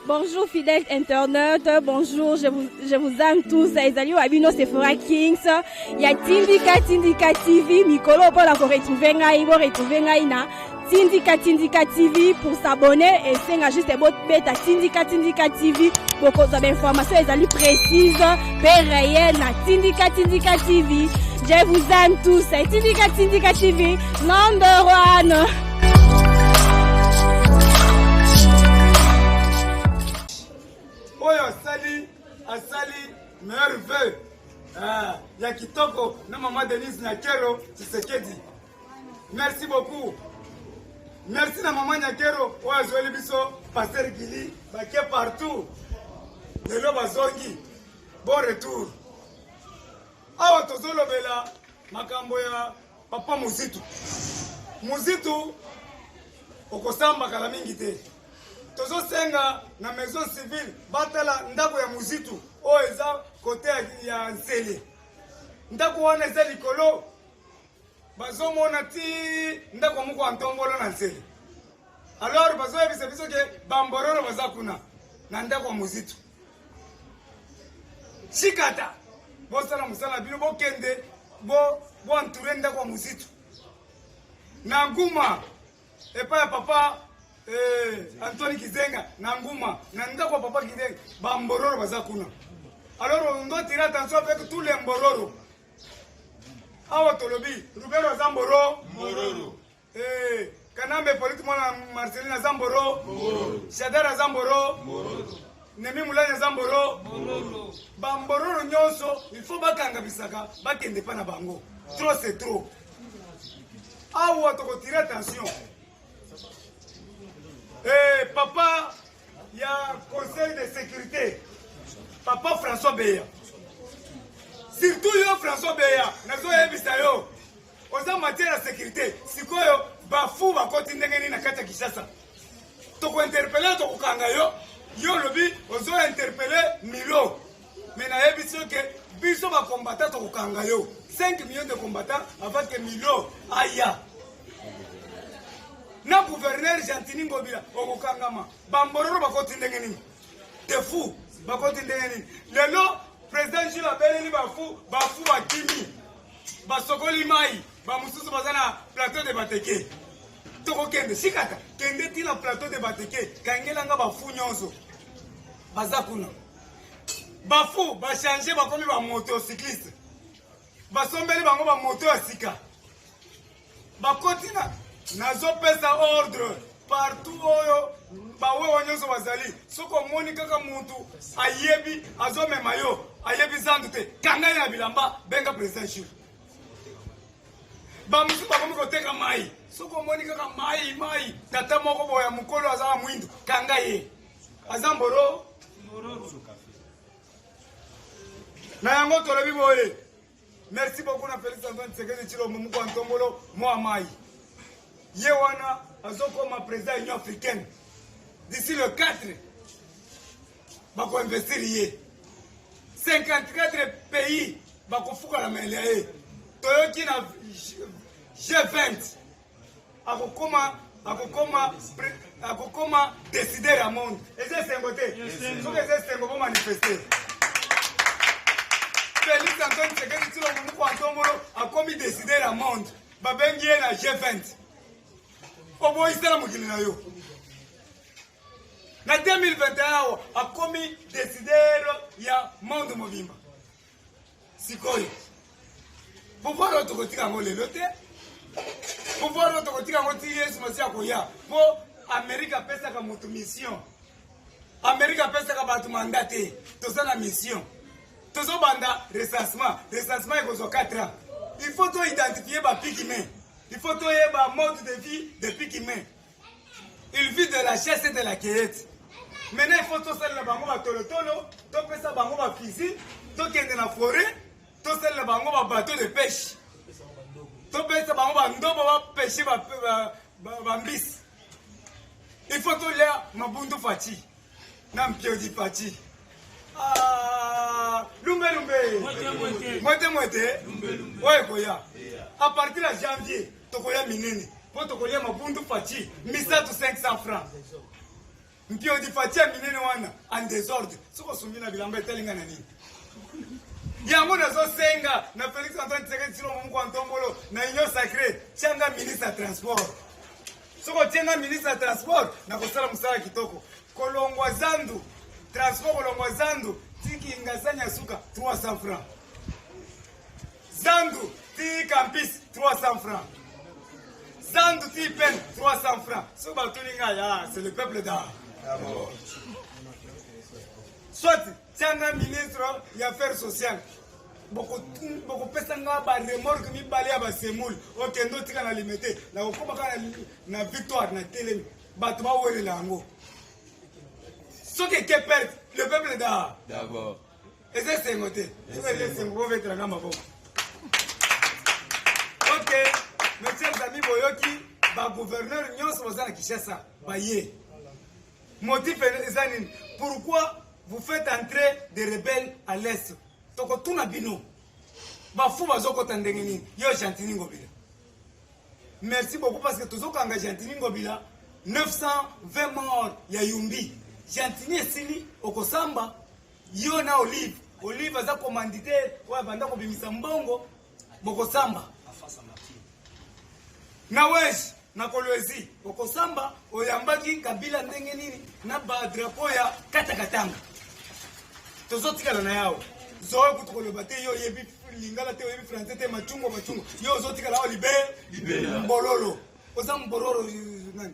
Bonjour fidèles internautes, bonjour, je vous aime tous. Ezali wa bino Sephora Kings ya Tindika Tindika TV mikolo mpo na ko retrouver ngai, bo retrouver ngai na Tindika Tindika TV pour s'abonner et senga juste bobeta Tindika Tindika TV bokozwa ba information ezali précise pe réelle na Tindika Tindika TV. Je vous aime tous. Tindika Tindika TV number one. Oyo asali asali meilleur vœu ah, ya kitoko na mama Denise Nyakero Tshisekedi. Merci beaucoup. Merci na mama Nyakero oyo azweli biso Pasteur Gili bake partout. Lelo bazongi. Bon retour. Awa tozolobela makambo ya papa Muzitu. Muzitu okosamba kala mingi te. Tozosenga na maison civile batala ndako ya Muzitu oyo eza kote ya Nsele. Ndako wana eza likolo, bazomona ti ndako moko ya ntombolo na Nsele. Alors bazoyebisa biso ke bambororo baza kuna na ndako ya Muzitu. Shikata bosala mosala bino, bokende bo entoure ndako ya Muzitu na Nguma epai ya papa eh, Antoine Kizenga na Nguma na ndako ya papa Kizenga, bambororo baza kuna. Alors on doit tirer attention avec tous les mbororo. Awa tolobi Rubero aza mboro mbororo. Eh, Kanambe Polite mwana Marceline aza mboro mbororo. Shadar aza mboro mbororo. Nemi Mulani aza mboro mbororo. Bambororo nyonso il faut bakanga bisaka bakende pa na bango. Trop c'est trop. Awa toko tirer attention. Eh, papa ya conseil de sécurité papa François Beya, surtout yo François Beya, nazoyebisa yo oza matière ya sécurité. Sikoyo bafu bakoti ndenge nini na kati ya Kinshasa? Tokointerpele yo, tokokanga yo. Yo olobi ozo interpele Milo, mais nayebisi yo ke biso ba combattant tokokanga yo. 5 millions de combattants avant que Milo aya. Na gouverneur Gentiny Ngobila okokangama. Bambororo bakoti ndenge nini? Te fou bakoti ndenge nini? Lelo président Jules abeleli bafu, bafu bakimi, basokoli mai, bamosusu baza na plateau de Bateke. Tokokende sikata, kende ti na plateau de Bateke, kangelanga bafu nyonso baza kuna. Bafu bachange, bakomi ba motocycliste, basombeli bango ba moto ya sika, bakoti na. Nazopesa ordre partout oyo bawewa nyonso bazali, soki omoni kaka mutu ayebi azomema yo, ayebi zandu te, kanga ye na bilamba, benga président Jules. Bamosusu bakomi koteka mai, soki omoni kaka mai mai, tata moko boya mokolo aza na mwindu, kanga ye, aza mboro. Na yango tolobi boye, merci beaucoup na Félix Antoine Tshisekedi Tshilombo moko ya ntombolo mwa mai. Ye wana azokoma président ya Union africaine d'ici le 4, bakoinvestir ye 54 pays bakofukala mele ya ye. Toyoki na G20 akokoma décideur ya monde. Eza esengo te? Soki eza esengo, bo manifester. Félix Antoine Tshisekedi Tshilombo moko ya ntombolo akomi décideur ya monde, babengi ye na G20. Oboyisela mokili na yo na 2021 awa akomi décideur ya monde mobimba. Sikoyo pouvoir oyo tokotika yango lelo te, pouvoir oyo tokotika yango ti Yesu Masiya akoya. Po Amerika apesaka moto mission, Amerika apesaka bato mandat te. Toza na mission, tozobanda recensement. Recensement ekozwa 4 ans. Il faut to identifier bapygmées, il faut toyeba mode de vie de pygmées. Il vit de la chasse et de la cueillette. Maintenant il faut tosalela bango batolotolo, topesa bango bafusil, tokende na forêt, tosalela bango babateau de pêche, topesa bango bandobo bapêche bambisi. Il faut tolia mabundu faci na mpiodi faci. Ah, lumbe lumbe, mwete mwete, oyo ekoya à partir ya janvier, tokoya minene mpo tokolia mabundu faci misato 500 francs. Mpiodi Fatshi ya minene wana en desordre. Soki osumbi na bilamba etali nga na nini? Yango nazosenga na Felix Antoine Tshisekedi Tshilombo Mukwa Ntombolo na Union Sacrée, tia nga ministre ya transport. Soki otie nga ministre ya transport, nakosala mosala kitoko. Kolongwa zandu, transport kolongwa zandu ti Kingasani ya suka 300 francs. Zandu ti campus 300 francs. Zandu ti pen 300 francs. Soki batuni ngai, ah, c'est le peuple d'abord. Soit tianga ministre ya affaires sociales bokopesa nga baremorke mibale ya basemoule okende otika na limete nakokoma kaka na victoire na telemi bato bawelela yango soki eke perte le peuple da d'abord eza esengo te soki eza esengo bobetela nga maboko ok mes chers amis boyoki bagouverneur nyonso baza na kinshasa baye motif eza nini pourquoi vous faites entrer des rebelles à l'est tokotuna bino bafu bazokota ndenge nini yo gentini ngobila merci beaucoup parce que tozokanga gentini ngobila 920 morts ya yumbi gentini esili okosamba yo na olive olive aza commanditaire oyo abanda kobimisa mbongo bokosamba na wej na kolwezi okosamba oyambaki kabila ndenge nini na badrapo ya katakatanga tozotikala na yawo zoe kutu koloba te yo oyebi lingala te oyebi français te machungwa machungwa yo ozotikala awa libe mbololo oza mbororo nani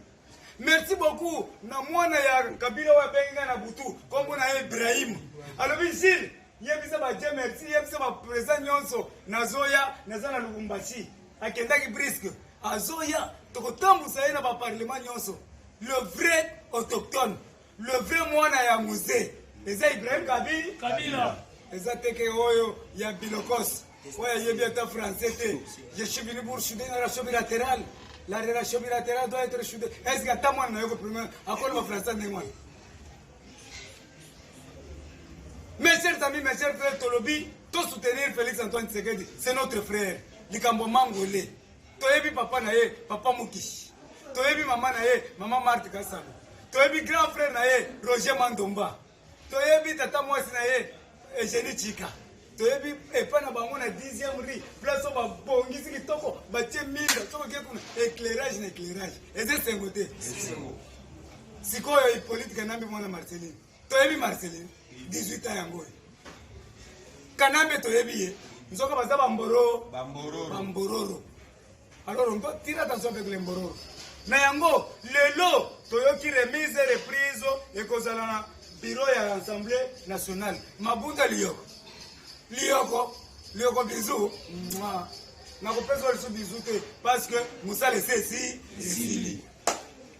merci beaucoup na mwana ya kabila oyo abengi ngai na butu nkombo na ye ibrahim alobi gile yebisa ba dieu merci yebisa ba président nyonso nazoya naza na lubumbashi akendaki brisque azoya tokotambusa ye na baparlement nyonso le vrai autochtone le vrai mwana ya musée eza ibrahim kabi kabila eza teke oyo ya bilokos oyo ayebi ata français te je suis venu pour souder une relation bilatérale la relation bilatérale doit être soudée est ce que ata mwana na yo koprime akoloba français ndenge wana mes chers amis mes chers frères tolobi to soutenir Félix Antoine Tshisekedi c'est notre frère likambo mangole toyebi papa na ye papa Mukishi toyebi mama na ye mama Marthe Kassalo toyebi grand frère na ye Roger Mandomba toyebi tata mwasi na ye Eugénie Chika toyebi epai na bango na 10e rue place oyo babongisi kitoko batie minda soki oke kuna éclairage na éclairage eza esengo te sikoyo Hippolyte Kanambe mwana Marceline toyebi Marceline 18 ans yango oyo Kanambe toyebi ye nzoka baza bamboro bambororo alors on doit tirer attention avec les mbororo na yango lelo toyoki remise reprise ekozala na bureau ya assemblée nationale mabunda liyoko liyoko liyoko bizu nakopesa lisusu bizu te parce que mosala esi esi esili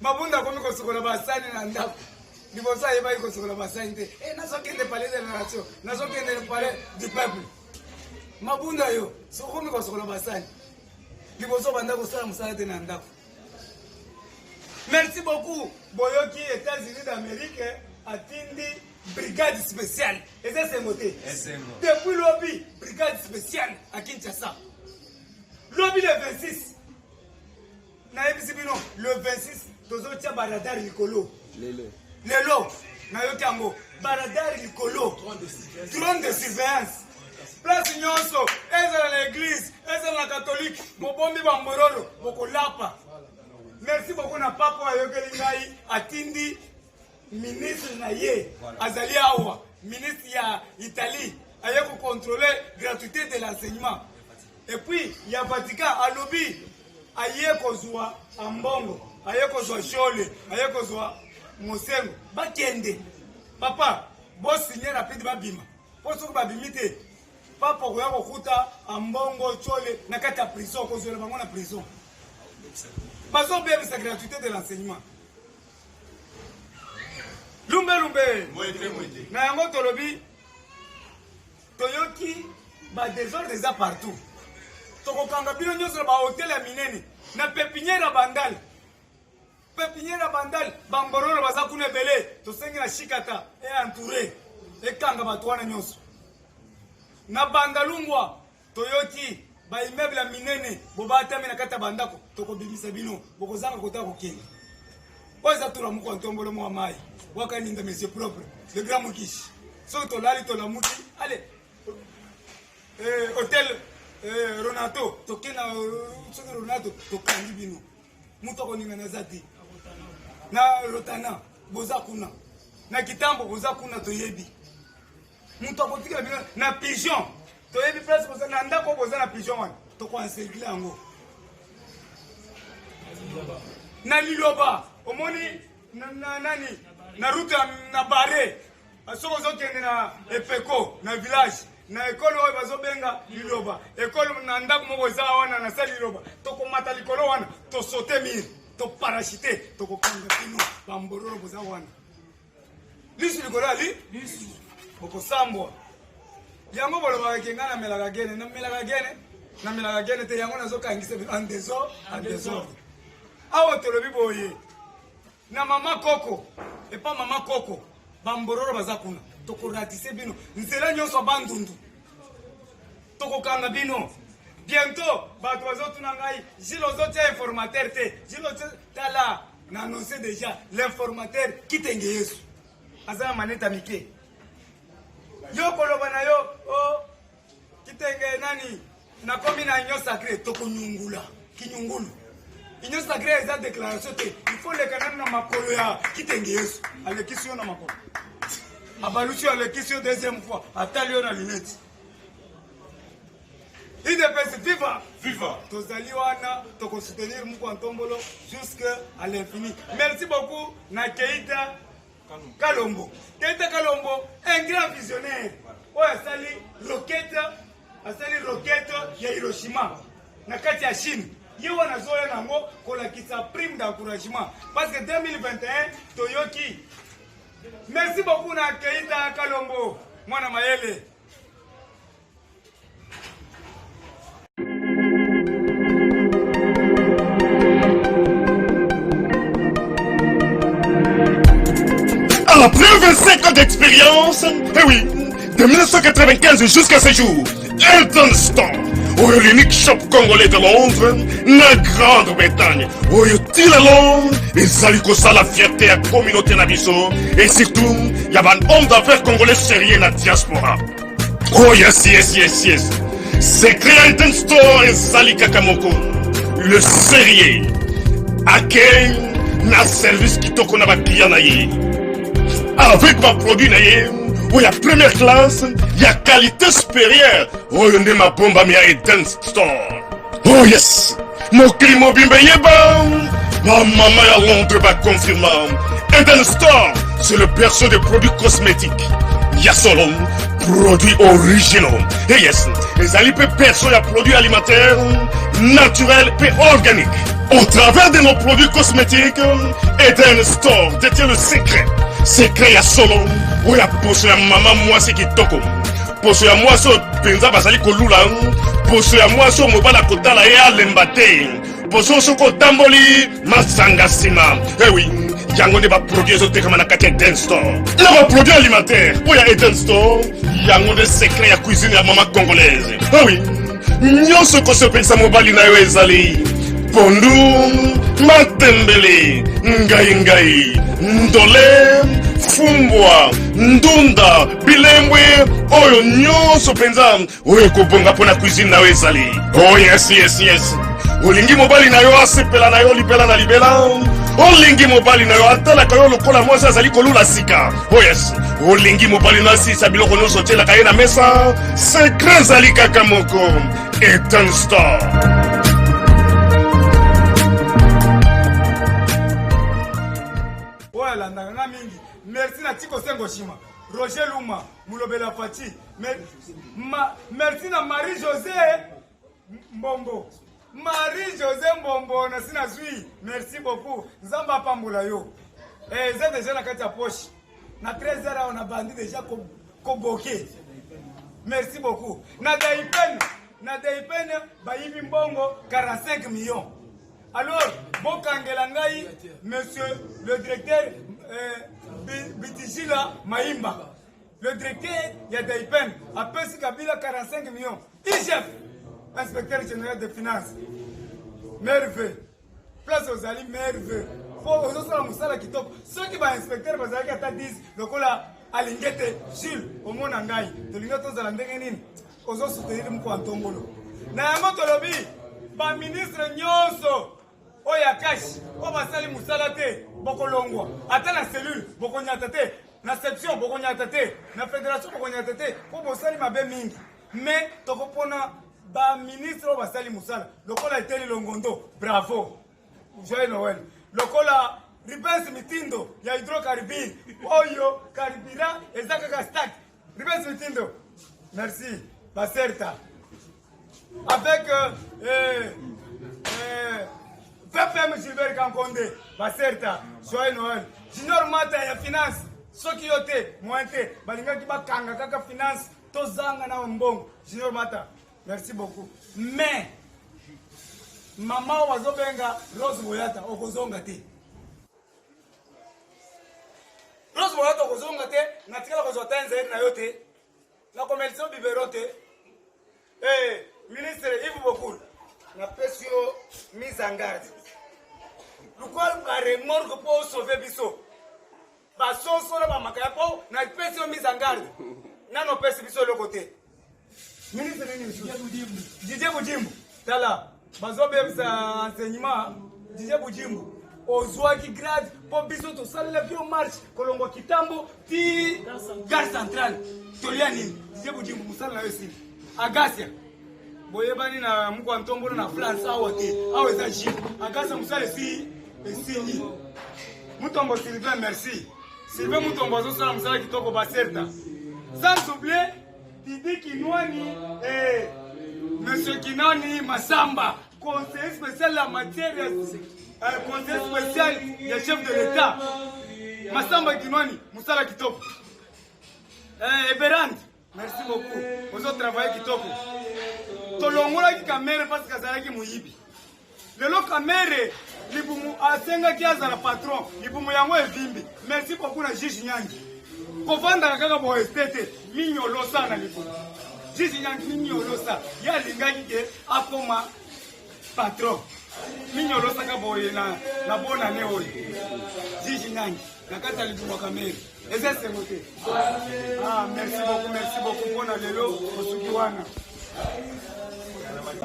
mabunda akomi kosukola basani na ndako liboso ayebaki kosukola basani te e nazokende palais de la nation nazokende palais du peuple mabunda yo sokomi kosukola basani liboso banda kosala mosala te na ndako merci beaucoup boyoki états-unis d'amérique atindi brigade spéciale eza esengo te depuis lobi brigade spéciale à kinshasa lobi le 26 nayebisi bino le 26 tozotia baradar likolo lelo nayoki yango baradar likolo drone de surveillance place nyonso ezala na église ezala na catholique bobombi bambororo bokolapa merci beaucoup na papa oyo ayokeli ngai atindi ministre na ye azali awa ministre ya italie aye kocontrôle gratuité de l'enseignement et puis ya vatican alobi aye kozwa ambongo aye kozwa jole aye kozwa mosengo bakende papa bosigne rapide babima mpo soki babimi te papa okoya kokuta ambongo chole na kati ya prison okozwela bango na prison bazobebisa gratuité de l'enseignement lumbe lumbe na yango tolobi toyoki badesordre eza partout tokokanga bino nyonso na bahotel ya minene na pepiniere ya bandal pepiniere ya bandal bambororo baza kuna ebele tosengi na shikata e entouré ekanga bato wana nyonso na bandalungwa toyoki baimmeuble ya minene bobatami na kati ya bandako tokobimisa bino bokozanga kota kokende. Oyo eza tola moko ya ntombolo mwa mai wakaninda monsieur propre le grand mukishi. Soki tolali tolamuki ale eh, hotel eh, Ronato toke na soki Ronato tokangi bino moto akoningana aza te na Rotana boza kuna na Kitambo boza kuna toyebi moto akotikela bino na pigeon toyebi place boza na ndako boza na pigeon wana tokoencercle yango na liloba omoni na nani na route na bare soki ozokende na epeko na village na ekole oyo bazobenga liloba ekole na ndako moko eza wana na sa liloba tokomata likolo wana tosote mire toparachite tokokanga bino bambororo boza wana lisu likolo ya li lisu bokosambwa yango bolobaka ke ngai namelaka gene namelaka gene namelaka gene te yango nazokangisa bino en desordre en desordre awa tolobi boye na mama koko epa mama koko bambororo baza kuna tokoratise bino nzela nyonso bandundu tokokanga bino bientôt bato bazotuna ngai jile ozotia informateur te jile tala na annonce déjà l'informateur kitenge yesu aza na maneta mike yo koloba na yo o oh, kitenge nani nakomi na union sacré tokonyungula kinyungulu union sacré eza déclaration te il faut leka nanu na makolo ya kitenge yesu alekisi yo na makolo abalusi yo alekisi yo deuxième fois atali yo na lunette udps viva viva tozali wana tokosoutenir mukwa ntombolo jusque à l'infini merci beaucoup na keita kalombo keita kalombo un grand visionnaire oyo asali roquette asali roquette ya hiroshima na kati ya chine ye wana azoya na yango kolakisa prime d'encouragement parce que 2021 toyoki merci beaucoup na keita kalombo mwana mayele Après 25 ans d'expérience, eh oui, de 1995 jusqu'à ce jour, Elton Store, oyo l'unique shop congolais de Londres, na Grande-Bretagne, oyo ti lelo ezali kosala fierté ya communauté na biso et surtout ya ba hommes d'affaires congolais sérieux na diaspora. Oh yes, yes, yes, yes. Secret Elton Store ezali kaka moko. Le sérieux. Accueil na service kitoko na ba client na ye. Avec ba produit na ye oyo ya première classe ya qualité supérieure oyo nde mabombami ya Eden Store. Oh yes. Mokili mobimba eyeba bamama ya Londres baconfirma Eden Store, c'est le berceau des produits cosmétiques ya solo, produits originaux. Et yes, ezali mpe berceau ya produits alimentaires naturels mpe organiques. Au travers de nos produits cosmétiques, Eden Store détient le secret. Secret ya solo oyo ya poso ya mama mwasi kitoko, poso ya mwasi oyo mpenza bazali kolula, poso ya mwasi oyo mobali akotala ye alemba te, poso soki otamboli masanga nsima. Ewi yango nde baproduit ezotekama na kati ya Eden Store na baproduit alimentaire oyo ya Eden Store. Yango nde secret ya cuisine ya mama congolaise. Ewi nyonso kosepelisa mobali na yo ezali pondu, matembele, ngai ngai, ndole, fumbwa, ndunda, bilembwe, oyo nyonso mpenza oyo ekobonga mpo na cuisine na yo ezali. Oh yes, yes, yes. Olingi mobali na yo asepela na yo libela na libela, olingi mobali na yo atalaka yo lokola mwasi azali kolula sika. Oh yes, olingi mobali na asilisa biloko nyonso otielaka ye na mesa. Secret ezali kaka moko, Eden Store. Oyo alandaka nga mingi merci na Tiko Sengo Shima, Roger Luma, Mulobela Fachi, merci na Marie José Mbombo, Marie José Mbombo nasi nazwi, merci beaucoup, Nzambe apambola yo. Eza deja na kati ya poche na 13 heures awa na bandi deja koboke. Merci beaucoup na Daipen, na Daipen bayibi mbongo 45 millions. Alors bokangela ngai monsieur le directeur Bitijila Maimba, le directeur ya Daipen apesi Kabila 45 millions. IGF, inspecteur général des finances, merveille, place ozali merveille. mpo ozosala mosala kitoko. Soki ba inspecteur bazalaki ata 10 lokola Alingete Jules, omona ngai tolingi tozala ndenge nini? Ozo soutenir moko ntombolo. Na yango tolobi ba ministre nyonso oyo ya cash oyo basali mosala te, bokolongwa. Ata na cellule bokonyata te, na section bokonyata te, na fédération bokonyata te, mpo bosali mabe mingi. Mais tokopona ba ministre oyo basali mosala lokola Eteni Longondo, bravo, joyeux Noël, lokola Rubens Mitindo ya hydrocarbure oyo carburant eza kaka stack. Rubens Mitindo, merci baserta avec VPM Gilbert Kankonde, baserta, joyeux Noël. Junior Mata ya finance, soki yo te moyen te, balingaki bakanga kaka finance, tozanga na mbongo. Junior Mata, merci beaucoup. Mais mama oyo bazobenga Rose Boyata, okozonga te. Rose Boyata, okozonga te. Natikala kozwa ta nzeri na yo te, nakomelisa yo biberon te. Eh, ministre Yves Bokul, napesi yo mise en garde. Luka baremorque mpo osauve biso basoso na bamakaya, mpo napesi yo mise en garde. Nano opesi biso eloko te. Ministre nini lisusu? Didier Budimbu, tala, bazobebisa enseignement. Didier Budimbu, ozwaki grade mpo biso tosalelaki yo marche kolongwa Kitambo ti gare centrale. Tolia nini? Didier Budimbu, mosala na yo esili. Agasia, boyebani na mokwa ntombolo na France awa te, awa eza jip. Agasia, mosala esi esili. Mutombo Sylvain, merci. Sylvain Mutombo azosala mosala kitoko, baserta. Sans oublier Didi Kinwani et Monsieur Kinani Massamba, conseiller spécial la matière, conseiller spécial ya chef de l'État. Massamba Kinwani, mosala kitoko. Eberand, merci beaucoup. Ozo travailler kitoko. Tolongolaki Kamerhe parce que azalaki moyibi. Lelo Kamerhe libumu asengaki azala patron, libumu yango evimbi. Merci beaucoup na juge Nyangi. Kovandaka kaka boye te te, minyolosa na libumu. Juge Nyangi minyolosa, ye alingaki ke akoma patron. Minyolosaka boye na bonane oyo. Juge Nyangi na kati ya libumu ya Kamerhe. Eza esengo te. Ah, merci beaucoup, merci beaucoup mpona lelo osuki wana.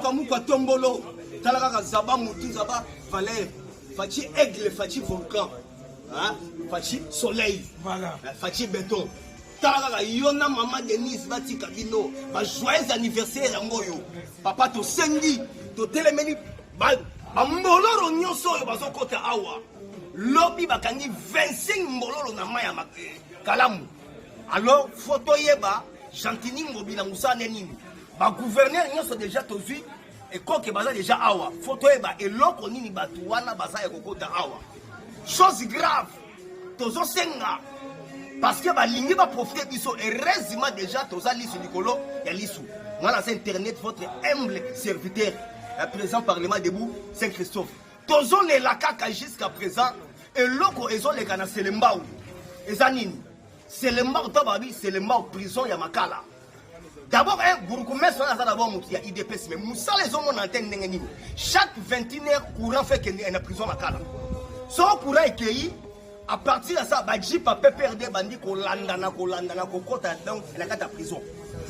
Kamuka tombolo, tala kaka zaba mutu, zaba valeur, Fatshi aigle, Fatshi volcan, hein? Fatshi soleil, voilà. Fatshi béton. Tala kaka yo na mama Denise, batika bino ba joyeux anniversaire yango oyo. Papa, tosengi, totelemeli bamboloro nyonso oyo bazokota awa. Lobi bakangi 25 mbololo na mai ya Kalamu. Alors faut toyeba Gentiny Ngobila mosala nde nini. Bagouverneur nyonso déjà tozwi ekoke baza déjà awa, faut toyeba eloko nini bato wana baza ya kokota awa. Chose grave, tozosenga parce que balingi baprofite biso. Heureusement déjà toza lisu likolo ya lisu. Nga naza internet, votre humble serviteur, président parlement debout Saint Christophe. Tozolela kaka jusqu'à présent eloko ezoleka na Selembao eza nini? Selembao to babi Selembao prison ya Makala. D'abord un bourgmestre wana aza d'abord motu ya UDPS, mais mosala ezomona te ndenge nini. Chaque 21 heures courant fait kende na prison Makala. Soko courant ekei, à partir ya ça bajeep ya PPRD bandi kolandana kolandana kokota donc na kati ya prison.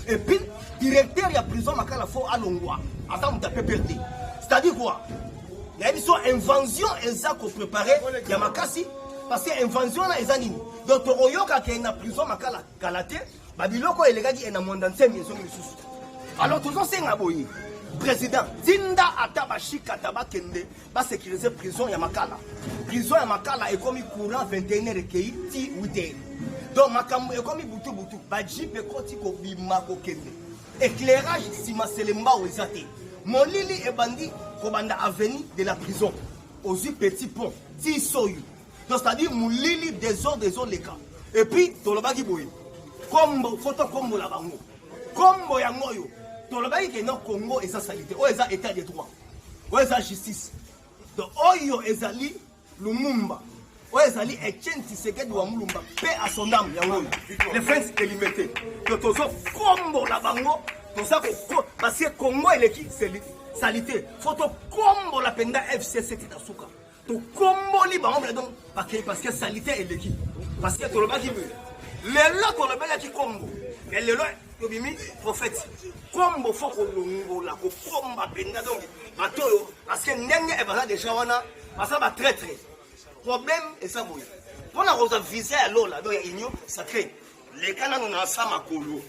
Et puis directeur ya prison Makala fo alongwa, aza moto ya PPRD. C'est-à-dire quoi? Nayebi so invention eza koprépare ya makasi, parce que invention wana eza nini? Donc tokoyoka ke na prison Makala kala te babiloko elekaki na Mwanda Nsemi ezongi lisusu. Alors tozosenga boye, président, tinda ata bashikata bakende basécuriser prison ya Makala. Prison ya Makala ekomi courant 21 heures ekei ti 8 heures, donc makambo ekomi butu butu, bajeep ekoti kobima kokende, éclairage nsima Selembao eza te, molili ebandi kobanda avenue de la prison, ozwi petit pont ti soyo. Donc c'est-à-dire molili, désordre ezoleka. Et puis tolobaki boye, kombo fo tokombola bango, kombo yango oyo tolobaki ke no Congo eza salite, oyo eza état de droit, oyo eza justice. Donc oyo ezali Lumumba, oyo ezali Etienne Tshisekedi wa Mulumba, paix à son âme. Yango oyo les fans elimete. Donc tozokombola bango, toza ko parce que Congo eleki salite, fo tokombola mpenza FCC ti na suka. Tokomboli bango mpe donc bakei parce que salite eleki. Parce que tolobaki boye. Lelo tolobelaki kombo. Mais lelo tobimi prophète. Kombo faut kolongola, kokomba mpenza donc bato oyo parce que ndenge baza déjà wana baza ba traître. Problème eza boye. Mpona kozwa visa ya lola donc ya union sacrée leka nano na sa makolo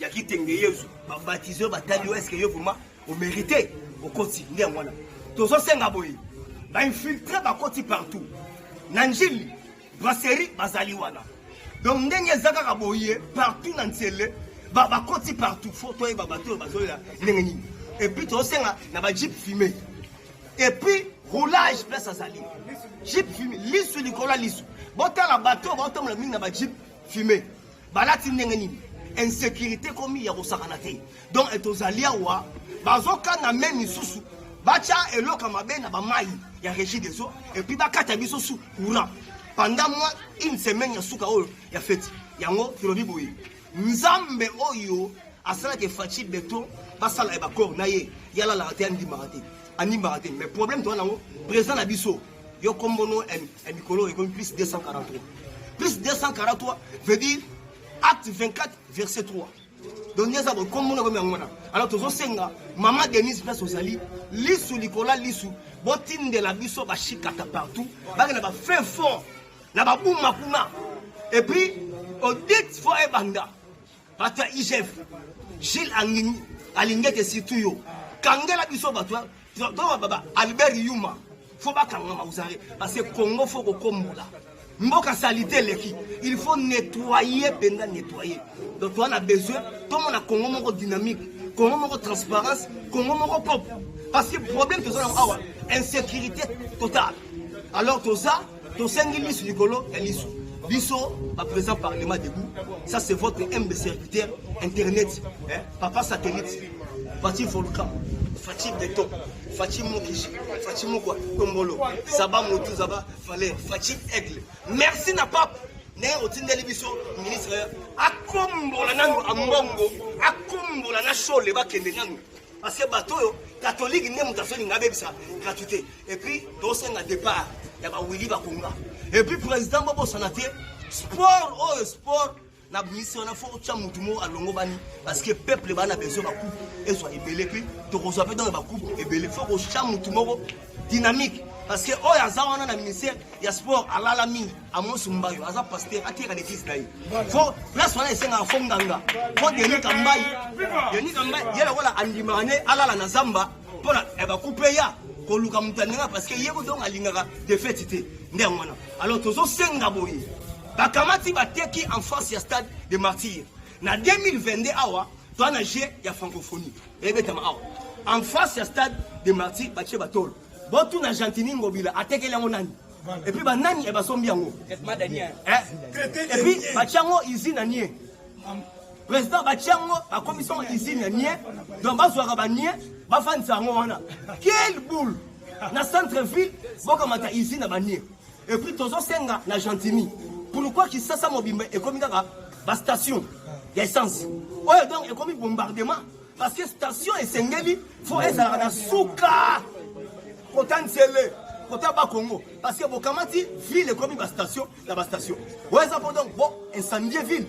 ya kitenge yezu babatize yo batali yo eske yo vraiment omérite okoti nde yango wana tozosenga boye bainfiltre bakoti partout na njili brasserie bazali wana donc ndenge eza kaka boye partout na nzele bakoti partout fo toyeba bato oyo bazolela ndenge nini epuis tozosenga na bajeep fume epuis roulage place azali jeep fume lisu likolo ya lisu botala bato oyo baotambola mingi na bajeep fume balati ndenge nini insécurité ekomi ya kosakana te donc tozali awa bazokanga me misusu batya eloko ya mabe na bamai ya régie des eaux epuis bakata biso su courant pendant mwa une semaine ya suka oyo ya feti yango tolobi boye nzambe oyo asalaka efaci beton basala ya bacor na ye ye alalaka te andimaka te andimaka te mais problème toza nango président na biso yo kombono ya mikolo ekomi plus 243 plus 243 veut dire acte 24 verset 3 donc nde eza boye kombono ekomi yango wana alors tozosenga mama denise place ozali lisu likolo ya lisu botindela biso bashikata partout bakenda bafin fort na babuma kuna et puis audit fo ebanda bato ya igf gilles alingete surtout yo kangela biso bato baba albert yuma fo bakangama ozare parce que congo fo kokombola mboka salite eleki il faut nettoyer mpenza nettoyer donc toa na besoin tomona congo moko dynamique congo moko transparence congo moko propre parce que problème toza nango awa insécurité totale alors toza tosengi lisu likolo ya lisu biso baprésident parlement debout ça c'est votre humble serviteur internet hein? papa satellite Fatih volcan Fatih beton Fatih mokishi Fatih mokwa tombolo zaba motu zaba valeur Fatih aigle merci na pape ndenge otindeli biso ministre akombola nanu ambongo akombola na shole bakende nanu parce que bato oyo catholique nde moto azolinga abebisa gratuité et puis tosenga départ ya bawili bakonga et puis président bobosana te sport oyo sport na bimisi wana fo otya motu moko alongobani parce que peuple baa na besoin bacoupe ezwa ebele puis tokozwa mpe donc bacoupe ebele fo kotya motu moko dynamique parce que oyo aza wana na ministère ya sport alala mingi Amos Mbayo aza pasteur atiyaka na eglise na ye fo place wana esengaka fo nganga fo Denis Kambayi Denis Kambayi ye lokola andimaka ne alala na zamba mpona eh, bakupe ya koluka moto andinga parce que ye donc alingaka defete te nde yango wana alors tozosenga boye bakamati bateki en face ya stade de martyr na 2022 awa toa na jeu ya francophonie ebetama awa en face ya stade de martyr batie batolo botuna gentini ngobila atekeli yango nani et puis banani e basombi yango eh? et puis batia yango usine ya nie président batia yango bakomisi yango usine ya nie donc bazwaka banie bafandisa yango wana quelle boule na centre ville bokamata usine ya banie et puis tozosenga na gentini pourquoi kisasa mobimba ekomi kaka bastation ya essence oyo donc ekomi bombardement parce que station esengeli fo ezalaka na suka kota nzele kota bakongo parce que bokamati ville ekomi bastation na bastation oyo eza mpo donc bo incendie ville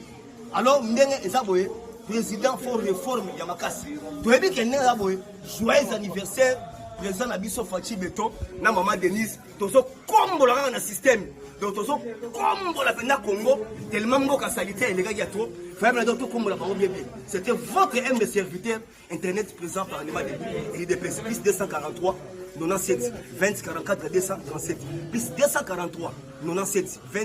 alors ndenge eza boye président fo réforme ya makasi toyebi ke ndenge eza boye joyeux anniversaire président na biso faci beton na mama denise tozokombola kaka na système donc tozokombola mpenza congo tellement mboka salite elekaki ya trop fayebela donc tokombola bango bien bien c'était votre humble serviteur internet présent parlement debout et idps plus 243 97 20 44 237 plus 243 97 20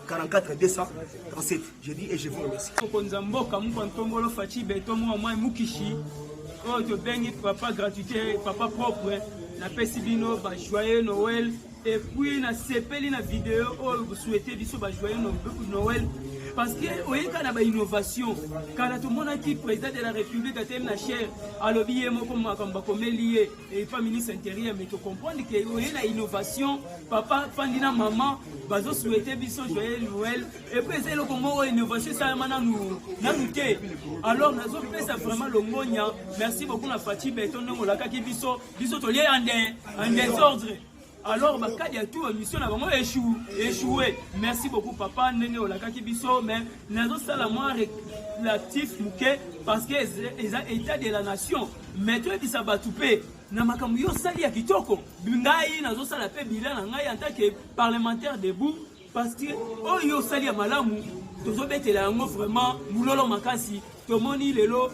44 237 je dis et je vous remercie mokonzi ya mboka mukwa ntombolo faci beto mwa mwai mukishi oyo tobengi papa gratuité papa propre napesi bino ba joyeux noël et puis nasepeli na video oyo bosouhaite biso ba joyeux noël parce que oyeka na bainnovation kala tomonaki président de la république atelemi na chaire alobi ye moko makambo bakomeli ye epa ministre intérieur mais tocomprendre ke oye na innovation papa fandi na mama bazosouhaite biso joyeux noël epuis eza eloko moko innovation esalama nanu nanu te alors nazopesa vraiment longonya merci beaucoup na faci beton ndenge olakaki biso biso tolie en désordre. Alors bakadi ya tout mission na bango échoue échoué. Merci beaucoup papa ndenge olakaki biso, mais nazosala mwa relatif moke parce que eza état de la nation. Mais toyebisa bato mpe na makambo yo osali ya kitoko. Ngai nazosala mpe bilan na ngai en tant que parlementaire debout, parce que oyo osali ya malamu tozobetela yango vraiment mololo makasi. Tomoni lelo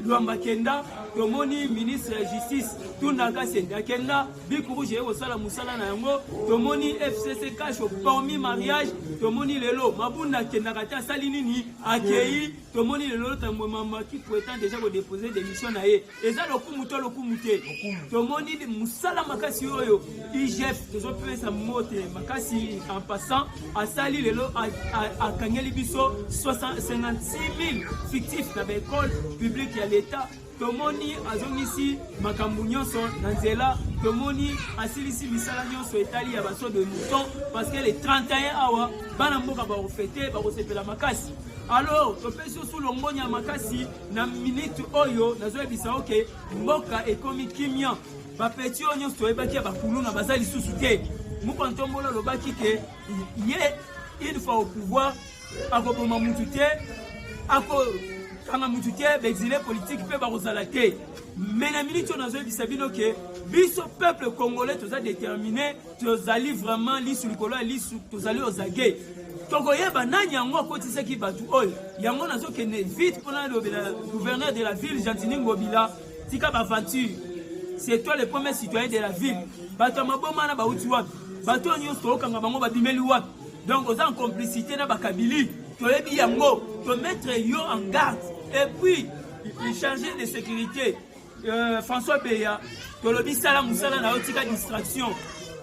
Lwamba kenda, tomoni ministre ya justice Tunda Kasende akenda, Bic Rouge eye kosala mosala na yango, tomoni FCC cash parmi mariage, tomoni lelo Mabunda akendaka te, asali nini, akei. Tomoni lelo Tambwe Mamba qui prétend déjà kodépose démission na ye, eza lokumu to lokumu te? Tomoni mosala makasi oyo IGF, tozopesa mbote makasi en passant, asali lelo, akangeli biso 56 000 fictifs na baekole publique ya l'État. Tomoni azongisi makambo nyonso na nzela, tomoni asilisi misala nyonso etali ya basaut de mouton, parce que le 31 awa bana mboka bakofete, bakosepela makasi. Alors topesi osu longonya makasi na minute oyo. Nazoyebisa oke mboka ekomi kimia, bapeti oyo nyonso toyebaki ya bakuluna baza lisusu te. Moko Ntombolo alobaki ke ye une fois au pouvoir akoboma mutu te, akokanga mutu te, baexilé politique mpe bakozala te. Mais na minute oyo nazoyebisa bino ke biso peuple congolais toza déterminé, tozali vraiment lisu likolo ya lisu, tozali ozage, tokoyeba nani yango akotisaki bato oyo. Yango nazokende vite mpona nalobela gouverneur de la ville Gentini Ngobila: tika baventure, c'est toi le premier citoyen de la ville. Bato ya maboma na bauti wapi? Bato oyo nyonso tookanga bango babimeli wapi? Donc oza en complicité na bakabili, toyebi yango, tomettre yo en garde. Et puis chargé de sécurité François Beya, tolobi sala mosala na yo, tika distraction.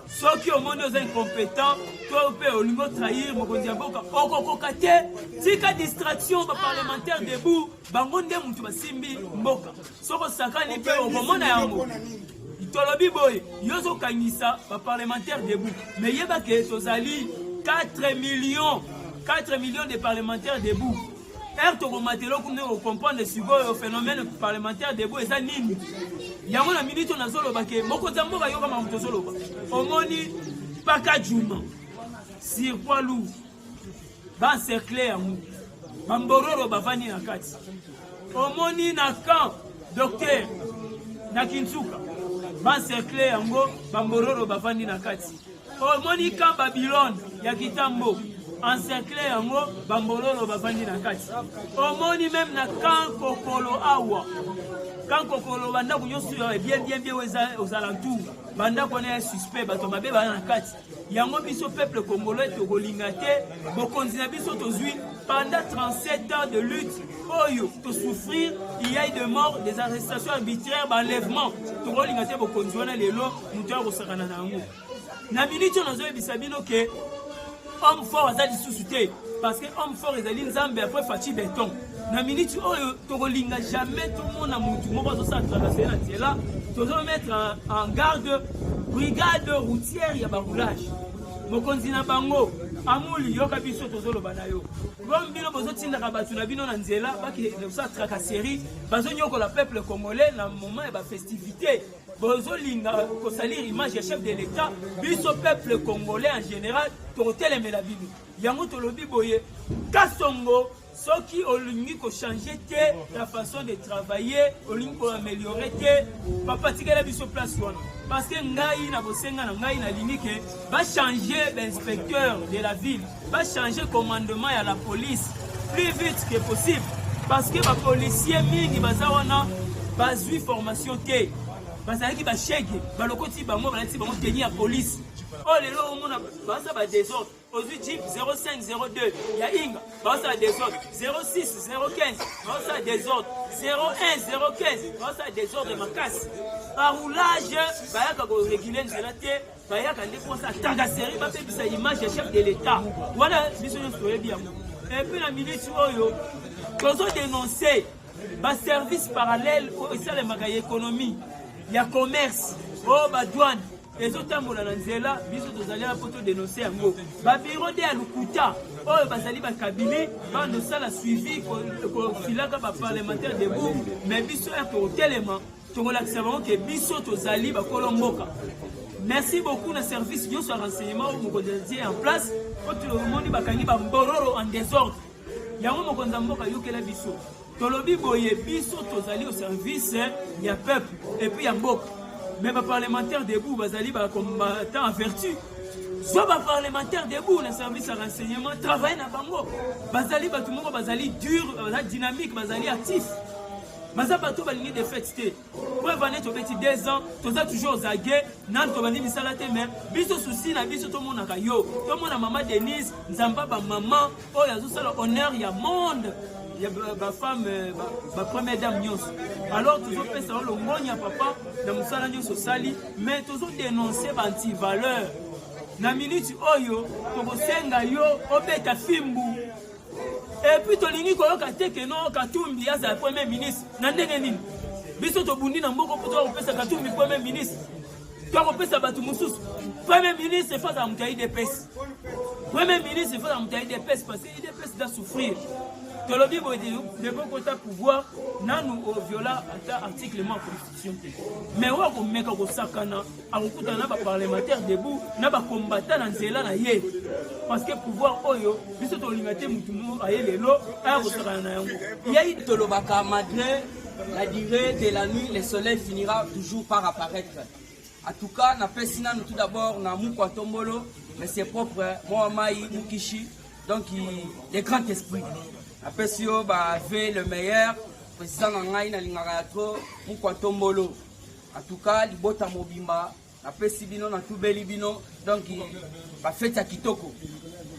Soki omoni oza incompétent to mpe olingi otrahir mokonzi ya mboka, okokoka te, tika distraction. Baparlementaire debout bango nde motu basimbi mboka. Soki osakani mpe okomona yango. Tolobi boye, yo ozokangisa baparlementaire debout, mais yeba ke tozali 4 millions, 4 millions de parlementaires debout. Ere tokomata eloko nde kocomprendre sikoyo phénomène parlementaire debout eza nini. Yango na minute oyo nazoloba ke mokonzi ya mboka, yoka makambo tozoloba. Omoni paka juma sur poids lourd, baencercle yango, bambororo bavandi na kati. Omoni na camp docteur na Kinsuka, baencercle yango, bambororo bavandi na kati. Omoni camp Babylone ya Kitambo, encercle yango, bambololo bavandi na kati. Omoni même na camp Kokolo awa, camp Kokolo, bandako nyonso ya bien bien bien eza aux alentours, bandako wana ya suspect, bato mabe baza na kati. Yango biso peuple congolais tokolinga te. Bokonzi na biso tozwi pendant 37 ans de lutte oyo tosouffrir, il y a eu de morts, des arrestations arbitraires, baenlèvement. Tokolinga te bokonzi wana lelo moto ya kosakana na yango. Na minute oyo nazoyebisa bino ke homme fort aza lisusu te, parce que homme fort ezali Nzambe après Fatshi Béton. Na minute oyo tokolinga jamais tomona motu moko azosala traverse na nzela. Tozomettre en garde brigade routière ya baroulage, mokonzi na bango Amuli, yoka biso tozoloba na yo. Comme bino bozotindaka bato na bino na nzela bakende kosala tracasserie, bazonyokola peuple congolais na moment ya bafestivité, bozolinga kosalir image ya chef de l'État, biso peuple congolais en général tokotelemela bino. Yango tolobi boye, Kasongo, soki olingi kochange te ta façon de travailler, olingi koaméliorer te, papa, tikela biso place wana. Parce que ngai na bosenga na ngai, nalingi ke bachange bainspecteur de la ville, bachange commandement ya la police plus vite que possible, parce que bapolicier mingi baza wana bazwi formation te, bazalaki bashege, balokoti bango, balati bango tenue ya police. Oyo lelo omona baza badésordre. Ozwi jeep 0502 ya Inga, baosala désordre, 06 015 baosala désordre, 01 015 baosala désordre makasi. Baroulage bayaka koréguler nzela te, bayaka nde mposa tracasserie, bapebisa image ya chef de l'État. Wana biso nyonso toyebi yango. Et puis na minute oyo tozodénonce baservice parallèle oyo esalemaka ya économie ya commerce, oyo badouane ezotambola na nzela. Biso tozali wana mpo todénonce yango. Babureau de ya lokuta oyo bazali bakabili bandosala suivi kofilaka baparlementaire debout, mais biso ya tokotelema, tokolakisa bango ke biso tozali bakolo mboka. Merci beaucoup na service nyonso ya renseignement oyo mokonzi atie en place oyo tomoni bakangi bambororo en désordre. Yango mokonzi ya mboka ayokela biso. Tolobi boye biso tozali au service ya peuple et puis ya mboka. Mais ba parlementaires debout bazali ba combattants en vertu. Soit ba parlementaires debout na service ya renseignement travailler na bango. Bazali bato moko bazali dur, bazali dynamique, bazali actif. Baza bato balingi défaite te. Preuve année tobeti 2 ans, toza toujours zage, nanu tobandi misala te mais biso souci na biso tomonaka yo, tomona mama Denise, Nzamba ba maman oyo azosala honneur ya monde ya ba femme euh, ba première dame nyonso. Alors tozopesa yo longonya papa na mosala nyonso osali, mais tozo dénoncer ba anti-valeur. Na minute oyo tokosenga yo obeta fimbu. Et puis tolingi koyoka te que non Katumbi azala premier ministre na ndenge nini? Biso tobundi na mboko mpo tokopesa Katumbi premier ministre, tokopesa bato mosusu premier ministre efo azala moto ya UDPS. Premier ministre efo azala moto ya UDPS parce que UDPS doit souffrir. Tolobi boye depuis okota pouvoir nanu oviola ata article moko ya constitution te, mais oyo akomeka kosakana akokutana na baparlementaire debout na bacombattant na nzela na ye parce que pouvoir oyo biso tolinga te motu moko aye lelo aya kosakana na yango yei tolobaka malgré la durée de la nuit le soleil finira toujours par apparaître. En tout cas napesi nanu tout d'abord na Mukwa Tombolo, mais c'est propre moi mai Mukishi, donc le grand esprit napesi yo ba v le meilleur président na ngai nalingaka ya trop Mukwa Tombolo. En tout cas libota mobimba napesi bino natubeli bino donc bafeti ya kitoko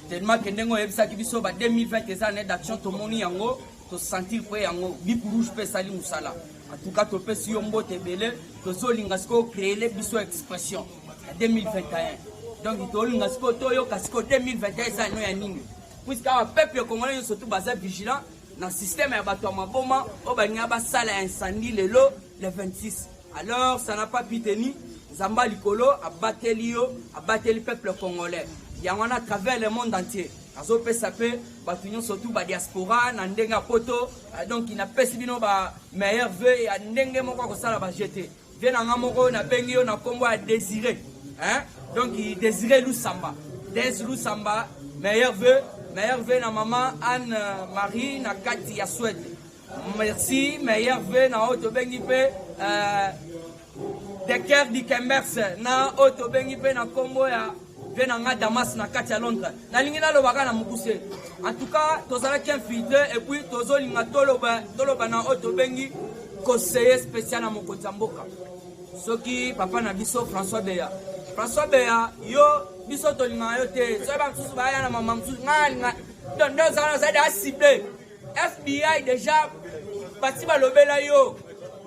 tellement ke ndenge oyebisaki biso ba 2020 eza année d'action, tomoni yango tosentir mpe yango bic rouge mpe esali mosala. En tout cas topesi yo mbote ebele, tozolinga sikoyo créele biso expression ya 2021, donc tolinga sikoyo toyoka sikoyo 2021 eza ano ya nini, puisque awa peuple congolais nyonso tu baza vigilant na système ya bato ya maboma oyo balinga basala incendie lelo le 26. Alors ça n'a pas pu tenir. Nzamba likolo abateli yo, abateli peuple congolais yango wana à travers le monde entier. Azopesa mpe bato nyonso tu ba diaspora na ndenge ya poto, donc napesi bino ba meilleur vœu ya ndenge moko akosala ba jete vie na nga moko nabengi yo na nkombo ya Désiré, hein? Donc Désiré Lusamba, Des Lusamba, meilleur vœu, meilleur vœu na mama Anne Marie na kati ya Suède. Merci, meilleur vœu na oyo tobengi mpe Deker Dikembers na oyo tobengi mpe na nkombo ya vie na nga Damas na kati ya Londres. Nalingi nalobaka na mokuse. En tout cas tozalaki infiltré et puis tozolinga toloba toloba na oyo tobengi conseiller spécial na mokonzi ya mboka, soki papa na biso François Beya. François Beya, yo biso tolingaka yo te, soki bamosusu baya na mama mosusu, ngai nalinga donc nde ozala ozali a ciblé FBI déjà, basi balobela yo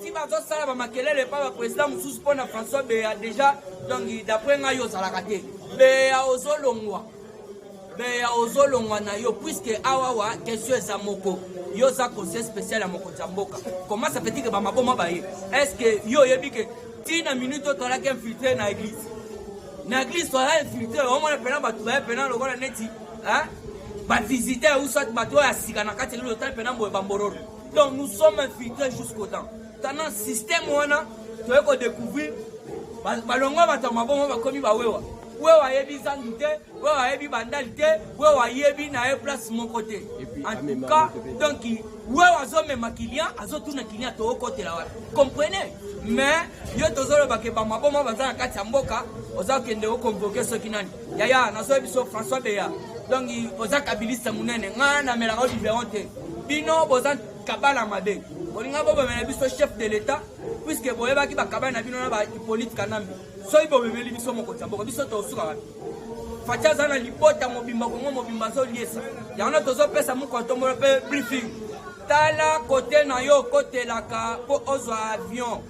ti bazosala bamakelele epa baprésident mosusu mpo na François Beya déjà. Donc d'après ngai yo ozalaka te Beya, ozolongwa Beya, ozolongwa na yo, puisque awawa question eza moko: yo oza conseil spécial ya mokonzi ya mboka, comment ça fait que bamaboma baye? Est ce que yo oyebi ke ntina minute oyo tozalaki infiltré na église, na église toza infiltré, omona mpena bato baye mpena lokola neti bavisiteur ou soit bato oyo ya sika na kati elelo, otali mpena boye bambororo. Donc nous sommes infiltrés jusqu'au temps tana système wana toye kodécouvrir balongwa bato ya mabongo bakomi bawewa. Wewa ayebi zandu te, wewa ayebi bandali te, wewa ayebi na ye place moko te. En tout cas donc wewa azomema client, azotuna client tookotela wapi, comprenez? Mais yo tozoloba ke bamaboma baza na kati ya mboka, oza kokende oconvoquer soki nani. Yaya, nazoyebi biso François Beya, donc oza kabiliste monene, ngai namelaka o biberon te. Bino boza kabala mabe, bolinga bobomela biso chef de l'État, puisque boyebaki bakabala na bino na baHippolyte Kanambe. Soki bomemeli biso mokonzi ya mboka, biso tosuka wapi? Fatshi aza na libota mobimba, Kongo mobimba azoliesa yango na tozopesa moko atombolo mpe briefing. Tala kote na yo okotelaka mpo ozwa avion,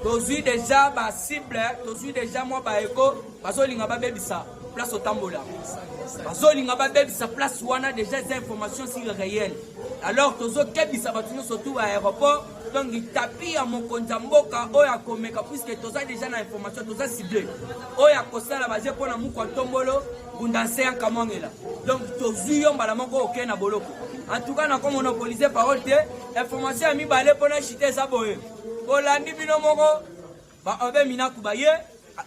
tozwi deja bacible, tozwi deja mwa baeko bazolinga babebisa place otambola, bazolinga babebisa place wana deja, eza information sur réel. Alors tozokebisa bato nyonso tu ba aéroport, donc tapi ya mokonzi ya mboka oyo akomeka, puisque toza deja na information, toza cible, oyo akosala baje mpo na mukwa ntombolo ngunda nse ya nkamwangela, donc tozwi yo mbala moko okei na boloko. En tout cas nakomonopolise parole te. Information ya mibale mpona chite eza boye, bolandi bino moko baobe minaku baye.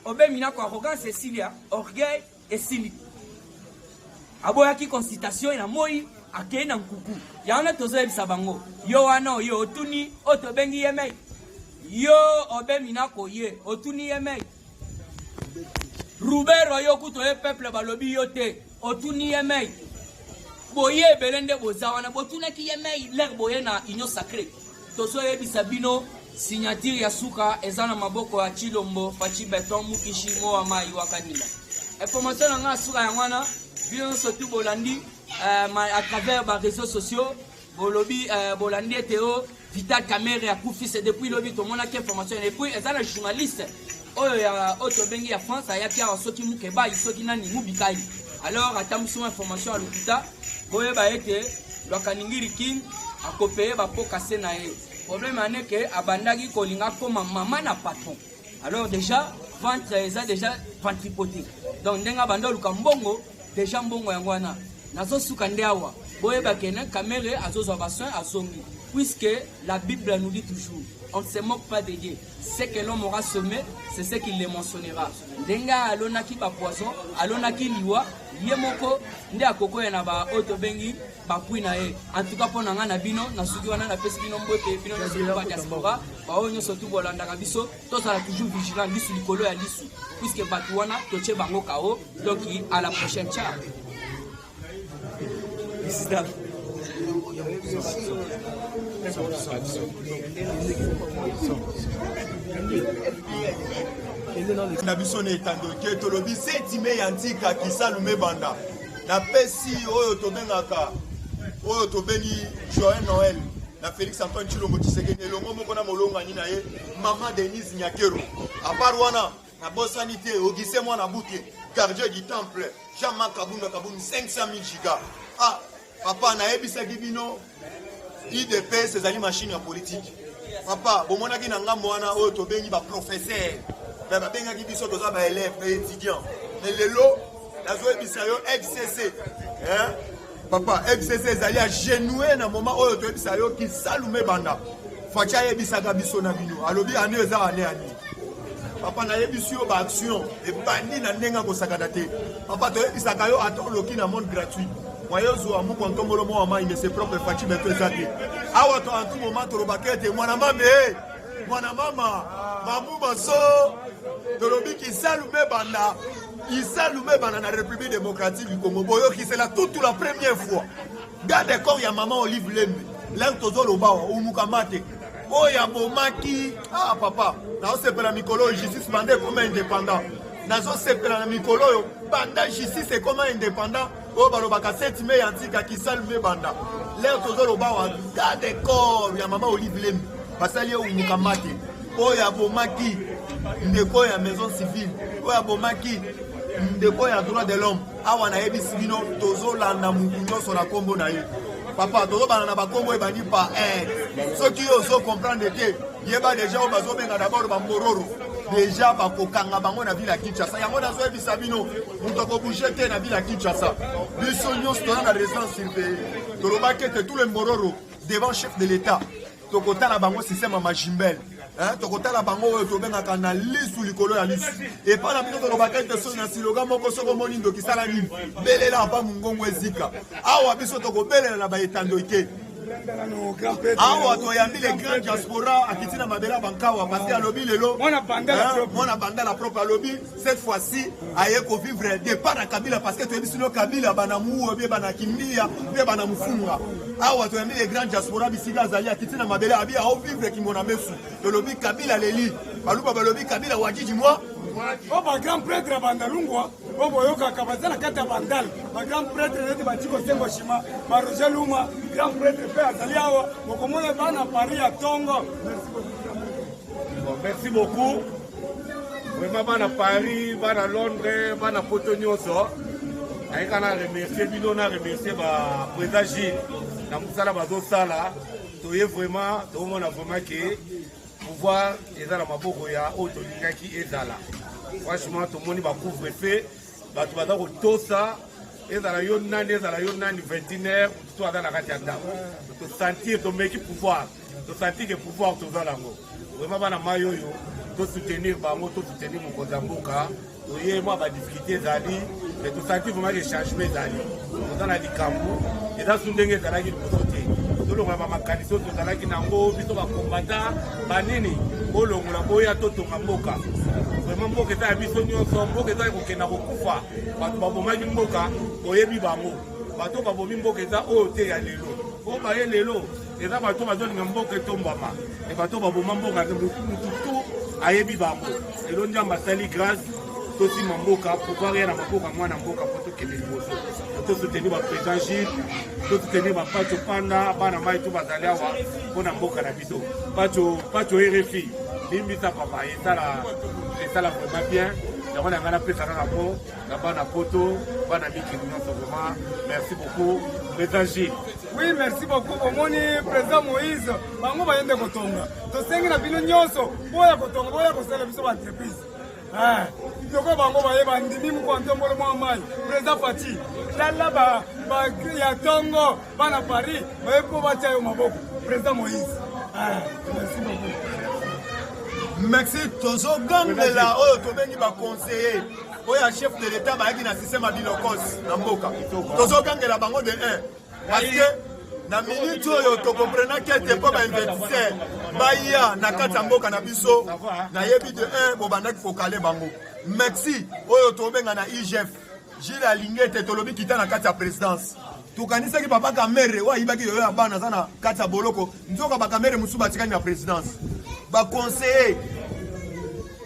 Aubin Minaku arrogance esili ya orgueil esili. Aboyaki consultation na moi akei na nkuku. Ya wana tozoyebisa bango. Yo wana oyo otuni oyo tobengi ye mei. Yo Aubin Minaku ye otuni ye mei. Rubero yo kutu oye peuple balobi yo te otuni ye mei. Boye ebele nde boza wana botunaki ye mei l'air boye na union sacrée. Tozoyebisa bino signature ya suka eza na maboko ya Tshilombo Fatshi Beton Mukishi Mowa Mayi Wakadinda. Information na nga ya suka yango wana bino nyonso tu bolandi euh, à travers ba réseaux sociaux bolobi euh, bolandi ete o oh, Vital Kamerhe akufi c'est depuis lobi tomonaki information et puis eza na journaliste oyo ya oyo tobengi ya France ayaki awa soki Mukebayi soki nani Mubikayi alors atambwisi mwa information ya lokuta boyeba ete Lwakaningiri King akopeye ba pots cassés na ye. Problème en est que abandaki kolinga akoma mama na patron. Alors déjà ventre eza déjà ventripoté. Donc ndenge abanda oluka mbongo déjà mbongo yango wana. Nazosuka nde awa. Boyeba ke ne Kamerhe azozwa ba soins azongi. Puisque la Bible nous dit toujours, on ne se moque pas de Dieu. Ce que l'homme aura semé, c'est ce qu'il le mentionnera. Ndenge alonaki ba poison, alonaki liwa, ye moko nde akokoya na ba oyo tobengi bapui na ye. En tout cas mpo na ngai na bino, nasuki wana, napesi bino mbote, bino nyonso ba diaspora, baoyo nyonso tu bolandaka biso, tozala toujours vigilant, lisu likolo ya lisu, puisque bato wana totie bango kao. Donc à la prochaine, ciao. Na biso na etando ke tolobi setime ya ntika kisalu mebanda napesi oyo tobengaka oyo tobengi joyeux noël na félix antoine tshilombo tshisekedi elongo moko na molongani na ye mama denise nyakero apart wana Nabosani te Augustin Mwana Buke, gardien du temple, Jean-Marc Kabunda Kabund 500 000 giga. Ah, papa nayebisaki bino UDPS ezali machine ya politique. Papa, bomonaki na ngambo wana oyo tobengi ba professeur. Mais babengaki biso toza ba élèves, ba étudiants. Mais lelo nazoyebisa yo FCC, hein? Papa, FCC ezali à genoux na moment oyo toyebisa yo kisalu mebanda. Fatshi ayebisaka biso na bino. Alobi année eza année ya nini? Papa nayebisi yo ba action ebandi na ndenge akosakana te. Papa toyebisaka yo ata oloki na monde gratuit. Moyen ozwa mukwa ntombolo mwa mai mais c'est propre Fatshi beto eza te. Awa to en tout moment tolobaka ete mwana mame eh, mwana mama mamu baso tolobi kisalu mebanda kisalu mebanda na République démocratique du Congo boyoki c'est la toute la première fois garde corps ya maman Olive Lembe lere tozoloba wa umuka te oyo abomaki ah papa nazosepela mikolo oyo justice banda ekoma indépendant nazosepela na mikolo oyo banda justice ekoma indépendant oyo balobaka 7 mai ya ntika kisalu me banda lere tozoloba wa garde corps ya mama Olive Lembe basali ye umuka mate oyo abomaki ndeko ya maison civile oyo abomaki ndeko ya droit de l'homme Awa nayebisi bino tozolanda mutu nyonso na kombo na ye. Papa tozobanda na bakombo ebandi pa R. Soki yo ozo comprendre te, yeba deja oyo bazobenga d'abord bambororo deja bakokanga bango na ville ya Kinshasa. Yango nazoyebisa bino moto akobouge te na ville ya Kinshasa. Biso nyonso toza na résidence surveillée. Tolobaki ete tous les mbororo devant chef de l'État tokotala bango système ya majimbel tokotala bango oyo tobengaka na lisu likolo ya lisu epai na bino tolobaka ete soki na siloga moko soki omoni ndoki sala nini belela apa mongongo ezika awa biso tokobelela na baetando eke awa toyambi le grand diaspora akiti na mabele ya bankawa parce que alobi lelo mwana bandala propre alobi cette fois-ci aye kovivre départ ya kabila parce que toyebi sino kabila bana muwe bie bana kimbiya mpe bana mufunga awa toyambi le grand diaspora bisika azali akiti na mabele abi aovivre kimona mesu tolobi kabila leli baluba balobi kabila wajiji mwa oyo ba grand prêtre ya bandalungwa oyo boyokaka baza na kati ya bandal ba grand prêtre neti batiko sengo shima ba roger luma grand prêtre mpe azali awa bokomona bana paris ya tongo merci beaucoup, merci beaucoup. Vraiment bana Paris, bana Londres, bana poto nyonso. Ayeka na remercier bino na remercier ba président Gilles na mosala bazosala. Toye vraiment tomona vraiment que pouvoir eza na maboko ya oyo tolingaki ezala. Franchement tomoni ba couvre-feu bato baza kotosa ezala yo nani ezala yo nani 21 heures to aza na kati ya ndako tosentir tomeki pouvoir tosentir ke pouvoir toza nango vraiment bana mai oyo. Tosoutenir bango, tosoutenir mokonzi ya mboka. Toye mwa badifficulté ezali, mais tosanti vraiment ke changement ezali. Toza na likambo eza su ndenge ezalaki liboso te. Tolongola bamakanisi oyo tozalaki nango biso bakombata banini, bolongola boya totonga mboka. Vraiment mboka eza ya biso nyonso, mboka eza kokenda kokufa. Bato babomaki mboka, boyebi bango. Bato babomi mboka eza oyo te ya lelo, oyo baye lelo eza bato bazolinga mboka etombwama. E bato baboma mboka mutu tu ayebi bango. Lelo Nzambe asali grâce, tosima mboka, pouvoir ya na maboko ya mwana mboka mpo tokende liboso. Tosoutenir ba président Gilles, tosoutenir ba Pacho Panda, bana mai tu bazali awa mpo na mboka na biso. Pacho, Pacho RFI, limbisa papa, esala esala vraiment bien. Yango na ngai napesa kaka mpo na bana poto, bana mikili nyonso vraiment. Merci beaucoup président Gilles. Oui, merci beaucoup. Bomoni président Moïse, bango baye nde kotonga. Tosengi na bino nyonso boya kotonga, boya kosala biso ba entreprise. Eh, loko bango baye bandimi moko ntombolo mwa mai. Président Fatshi, tala ba ba ya tongo bana Paris, baye po batia yo maboko. Président Moïse. Eh, merci beaucoup. Merci, tozogangela oyo tobengi ba conseiller oyo ya chef de l'État bayaki na système ya bilokos na mboka. Tozogangela bango de 1 parce que na minute oyo tokomprenaki ete mpo bainvestisseur baya na kati ya mboka na biso, nayebi de 1 bobandaki kokale bango. Merci oyo tobenga na IGF Gilles Alingete, tolobi kita na kati ya présidence. Tokanisaki papa Kamere oyo ayibaki yoyo ya bana aza na kati ya boloko, nzoka bakamere mosusu batikali na présidence. Baconseiller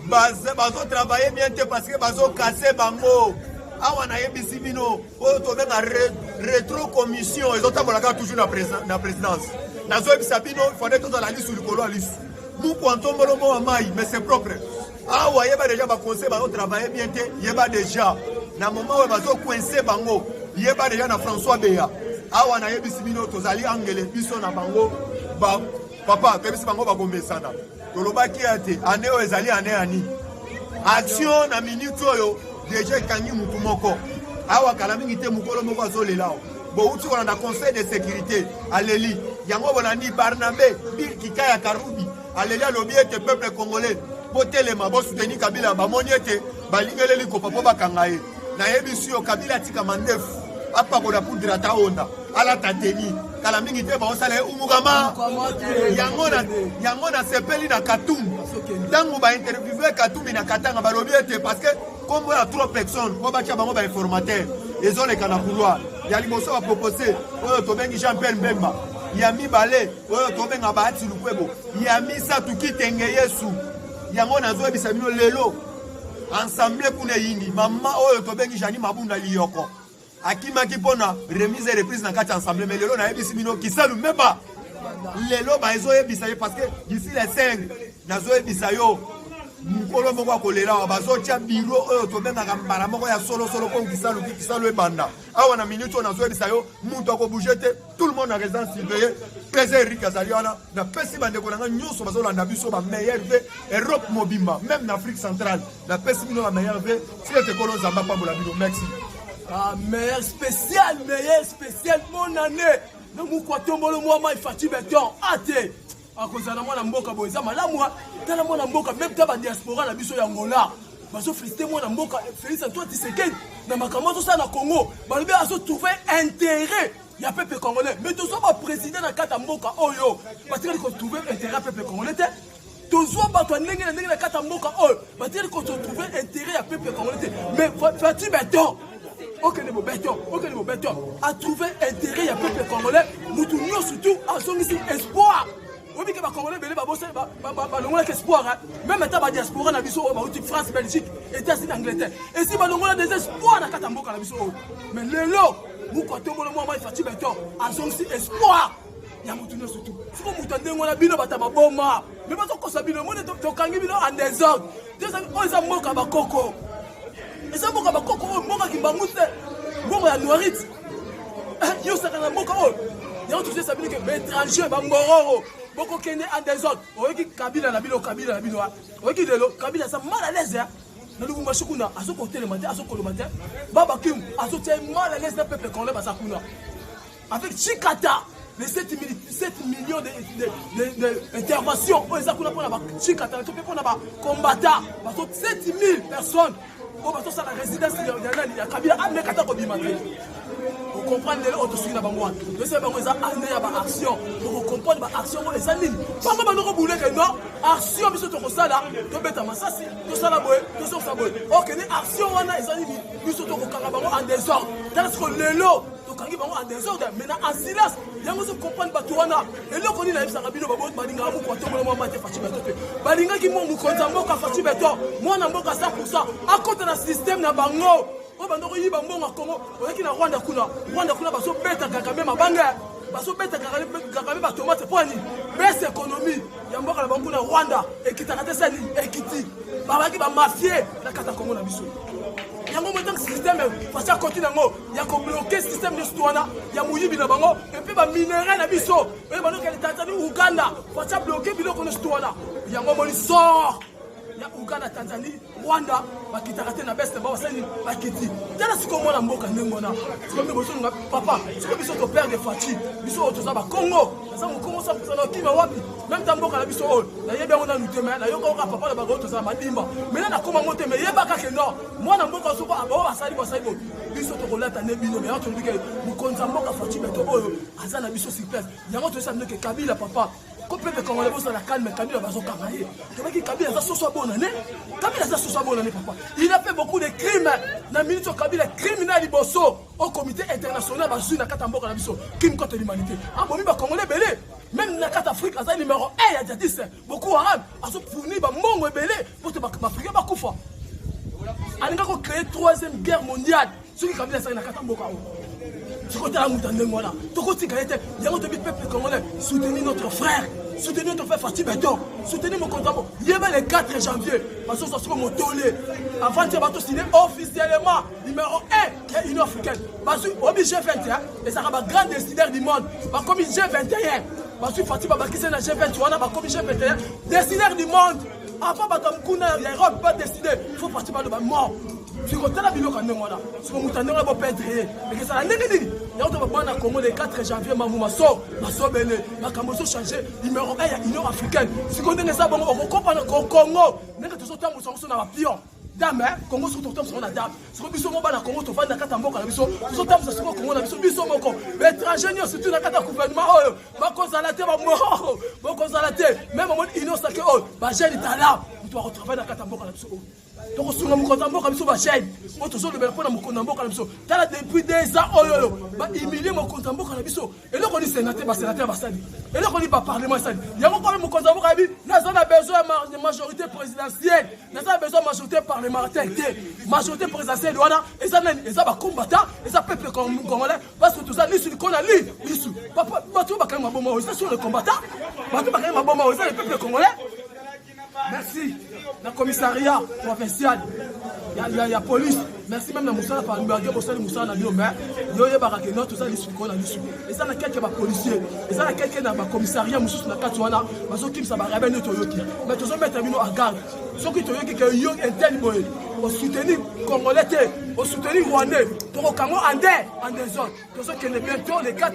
bazotravaille bien te parce que bazokase bango. Awa nayebisi bino oyo tobenga retro commission ezotambola kaka toujours na présidence. Nazoyebisa bino fallait tozala lisu likolo ya lisu. Muku antombolo mo wa mai, mais c'est propre. Awa yeba déjà ba conseil bazo travailler bien te, yeba déjà na moment oyo bazo coincer bango, yeba déjà na François Beya. Awa nayebisi bino tozali angele biso na bango ba papa toyebisi bango bakomesana. Tolobaki ete année oyo ezali année ya nini? Action na minute oyo déjà ekangi mutu moko. Awa kala mingi te mokolo moko azolela awa. Bouti kolanda conseil de sécurité aleli yango, bolandi Barnabé Bir Kikaya Karubi aleli, alobi ete peuple congolais botelema, bosoutenir Kabila. Bamoni ete balingeleli kopa mpo bakanga ye. Nayebisi yo Kabila atika mandefu, apakola poudre, ata onda alata teni, kala mingi te baosala ye umukama yango. Na yango nasepeli na Katumbi, ntango bainterviewe Katumbi na Katanga, balobi ete parce que kombo ya trois personnes mpo batia bango bainformateur ezoleka na couloir ya liboso, bapropose oyo tobengi Jean Pierre Mbemba, ya mibale oyo tobenga Bahati Lukwebo, ya misato Kitenge Yesu. Yango nazoyebisa bino lelo ensemble kuna eyindi. Mama oyo tobengi Jani Mabunda Liyoko akimaki mpona remise et reprise na kati ya ensemble, mais lelo nayebisi bino Kisalu Meba lelo baezoyebisa ye parce que d'ici le 5 nazoyebisa yo mokolo moko akolela awa, bazotia biro oyo tobengaka mbala moko ya solosolo mpo Kisalu Kisalu ebanda. Awa na minute oyo nazoyebisa yo moto akobouge te, tout le monde na résidence surveillée. Président Eric azali wana. Napesi bandeko na ngai nyonso bazolanda biso bameilleur vœux, Europe mobimba, même na Afrique centrale, napesi bino bameilleur vœux. Tika ete Kolo Nzambe apambola bino. Merci. Ah, meilleur spécial, meilleur spécial, bonne année. Na mukwa tombolo mwa mai Fatshi Beton. Ate. Akozala mwana mboka boye eza malamu. Tala mwana mboka, même ta ba diaspora na biso ya Angola. Bazo féliciter mwana mboka Félix Antoine Tshisekedi na makambo azosala na Congo. Balobi azo trouver intérêt ya peuple congolais. Mais tozwa ba président na kati ya mboka oyo batikali kotrouver intérêt ya peuple congolais te. Tozwa bato ya ndenge na ndenge na kati ya mboka oyo batikali kotrouver intérêt ya peuple congolais te. Mais Fatshi Beton, okende bo beton, okende bo beton, atrouve intérêt ya peuple congolais. Mutu nyonso tu azongisi espoir. Oyebi ke bacongolais ebele balongolaki espoir, même ata badiaspora na biso oyo bauti France, Belgique, États-Unis, Angleterre, esi balongola des espoir na kati ya mboka na biso oyo. Mais lelo moko atombolo mwa mai Fatshi Beton azongisi espoir ya motu nyonso tu. Siko moto ya ndenge wana, bino bato ya maboma me bazokosa bino, moni tokangi bino en désordre. Oyo eza mboka bakoko, eza mboka bakoko oyo, mboka Kimbangu te, mbongo ya noirite yosaka na mboka oyo. Yango tozesa bino ke baétranger bambororo bokokende en désordre. Oyoki Kabila na bino, Kabila na bino, oyoki lelo Kabila aza mal à l'aise na Lubumbashi kuna, azokotelema te, azokoloba te. Baba Kim azotia ye mal à l'aise na peuple congolais baza kuna avec Chikata. Les 7, 7 millions d'interventions oyo eza kuna mpona bachikatana to mpe mpona bacombattants, bato 7000 personnes oyo bazosala résidence ya nani, ya Kabila, ameka ata kobima te. Ocomprendre lelo oyo tosuki na bango wana, toyesala bango eza année ya baaction. Okocomprendre baaction oyo eza nini? Bango bandoko buleke non, action biso tokosala, tobeta masasi, tosala boye, tosokisa boye. Okende action wana eza nini? Biso tokokanga bango en désordre. Tala siko lelo tokangi bango en désordre, mais na en silence. Yango ozo comprendre bato wana eloko nini nayebisaka bino? Balingaka moko atombola mwa mate Fatshi Béton te. Balingaki mo mokonzi ya mboka Fatshi Béton, mwana mboka 100, akota na système na bango oyo banda koyiba mbongo ya Kongo. Oyaki na Rwanda kuna, Rwanda kuna bazobeta Kagame mabanga, bazobeta Kagame batomate. Mpo nini? Baisse économie ya mboka na bango kuna Rwanda ekitaka te. Sani ekiti, babaki bamafie na kati ya Kongo na biso. Yango mo ntango système Fatshi akoti nango ya kobloquer système nyonso to wana ya moyibi na bango, et puis baminerais na biso oyo bandokende Tanzanie, Uganda, Fatshi abloquer biloko nyonso to wana. Yango moni sort ya Uganda, Tanzanie, Rwanda bakitaka te na beste bango, basali bakiti. Tala sikoyo mwana mboka ndenge wana. Sikoyo bozolinga papa, sikoyo biso toperdre Fatshi, biso oyo toza Bakongo, naza Mokongo 100, na okima wapi? Même ta mboka na biso oyo nayebi yango nanu te, mais nayoka oka papa na bango oyo tozala madimba. Maintenant nakoma ngo te, mais yebaka ke non, mwana mboka soko bao basali basali boye, biso tokolata nde bino. Mais yango tolobi ke mokonzi ya mboka Fatshi Béton oyo aza na biso sur place. Yango toyesa bino ke Kabila, papa, ko peuple congolais bozala calme. Kabila bazokanga ye. Tobaki Kabila aza soso abonane, Kabila aza soso abonane. Papa, il a fait beaucoup de crimes. Na minute oyo Kabila, crime na liboso au comité international bazwi na kati ya mboka na biso, crime contre l'humanité, abomi Bacongolais ebele. Même na kati Afrique aza numéro 1 ya djihadiste Boko Haram, azofournir bambongo ebele po te Baafricain bakufa. Alinga kocréer troisième guerre mondiale soki Kabila azalaki na kati ya mboka oyo. Soki otala moto ya ndenge wana, tokotika ye te. Yango tobi peuple congolais, soutenir notre frère, soutenir notre frère Fatshi Béton, soutenir mokonzi yango. Yeba le 4 janvier bazozwa soko motole avant tie bato signé officiellement numéro 1 ya Union africaine. Bazwi obi G21, ezalaka bagrand décideur du monde, bakomi G21. Bazwi Fatshi, babakisi na G20 wana, bakomi G21, décideur du monde. Avant bato ya mokuna ya Europe badécide, faut Fatshi baloba mort. Sikotala biloko ya ndenge wana, siko moto ya ndenge wana boperdre ye, ekezala ndenge nini? Yango to babwana Congo, le 4 janvier mamu maso masobele, makambo ezochange. Numéro 1 ya Union africaine, siko ndenge eza bongo, okokopana Congo ndenge tozotambusa ngo so na bapion dame Congo. Soki tokotambusa ngo na dame, siko biso mo bana Congo tovandi na kati ya mboka na biso, tozotambusa siko Congo na biso biso moko. Baétranger nyonso surtout na kati ya gouvernement oyo bakozala te, bamo bokozala te. Même omoni Union sacrée oyo, bajeune tala moto bakotravaille na kati ya mboka na biso oyo tokosunga mokonzi ya mboka biso, bajeune oyo tozolobela mpona mokonzi ya mboka na biso. Tala depuis 2 ans oyo oyo bahumilie mokonzi ya mboka na biso. Eloko ni sénateur, basénateur basali eloko ni baparlement esali yango. Komi mokonzi ya mboka yebi naza na besoin ya majorité présidentielle, naza na besoin ya majorité parlementaire te. Majorité présidentielle wana eza nani? Eza bacombattant, eza peuple congolais, parce que toza lisu likolo na li lisu. Bato oyo bakangi maboma oyo eza sur le combattant, bato bakangi maboma oyo eza le peuple congolais. Merci na commissariat provincial ya police, merci même na mosala parlementaire bosali mosala na bino. Mais yo oyebaka ke no toza lisu likolo na lisu. Eza na quelques bapolicier, eza na quelques na bacommissariat mosusu na kati wana bazokimisa barebe nde toyoki. Mais tozomettre bino en garde: soki toyoki ke yo intel boye osoutenir Congolais te, osoutenir Rwandais, tokokango en désordre. Tozokende bientôt le 4.